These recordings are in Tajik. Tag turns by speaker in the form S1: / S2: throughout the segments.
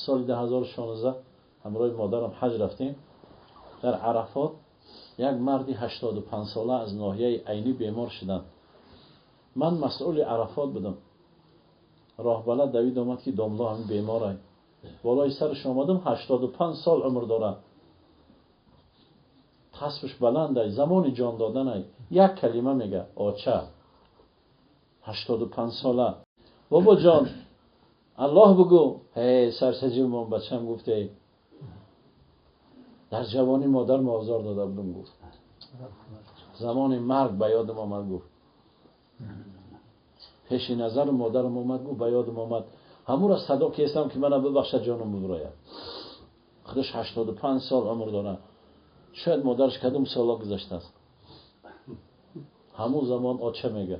S1: Соли 2016 ҳамроҳи модарам ҳаҷ рафтем. Дар Арафот як марди 85 сола аз ноҳияи Айнӣ бемор шуданд. Ман масъули Арафот будам. Роҳбалад давид омад, ки домло ҳамин беморай. Болои сараш омадам, 85 сол умр дорад. Тасбаш баландай, замони ҷон доданай. Як калима мега: оча. 85 сола. Бобо ҷон, Аллоҳ бугӯ. Ҳей, сарсаҷимон бачам гуфте. Дар ҷавонӣ модарам озор дода будам, гуфт. Замони марг ба ёдам омад, гуфт. Пеши назари модарам омад, гуфт, ба ёдам омад. Ҳамура садо кестам, ки мана бибахшад, ҷонам бибурояд. Худаш 85 сол умр дорад. Шояд модараш кадом сола гузаштааст. Ҳамун замон оча мега.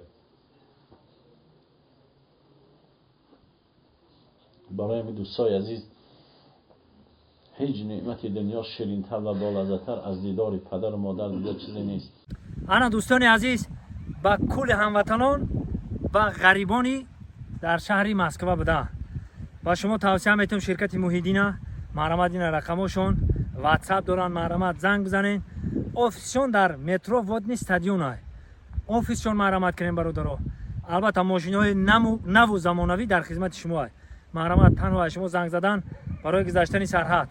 S1: Барои ҳамин, дӯстои азиз, ҳеҷ неъмати дунё ширинтар ва болаззаттар аз дидори падару модар дига чизе нест.
S2: Ана, дӯстони азиз, ба кулли ҳамватанон ва ғарибони дар шаҳри Москва буда, ба шумо тавсия метавам ширкати Муҳиддина. Марҳамат, ина рақамошон, Ватсап доранд, марҳамат, занг бизанед. Офисшон дар метро Водный стадион, офисшон. Марҳамат кунем, бародаро. Албатта, мошиноҳои наву замонавӣ дар хизмати шумо. Марҳамат, танҳо аз шумо занг задан барои гузаштани сарҳад.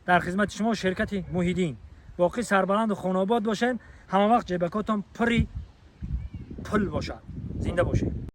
S2: Дар хизмати шумо ширкати Муҳиддин. Боқӣ сарбаланду хонаобод бошед, ҳама вақт ҷебакотон пури пул бошад. Зинда бошед.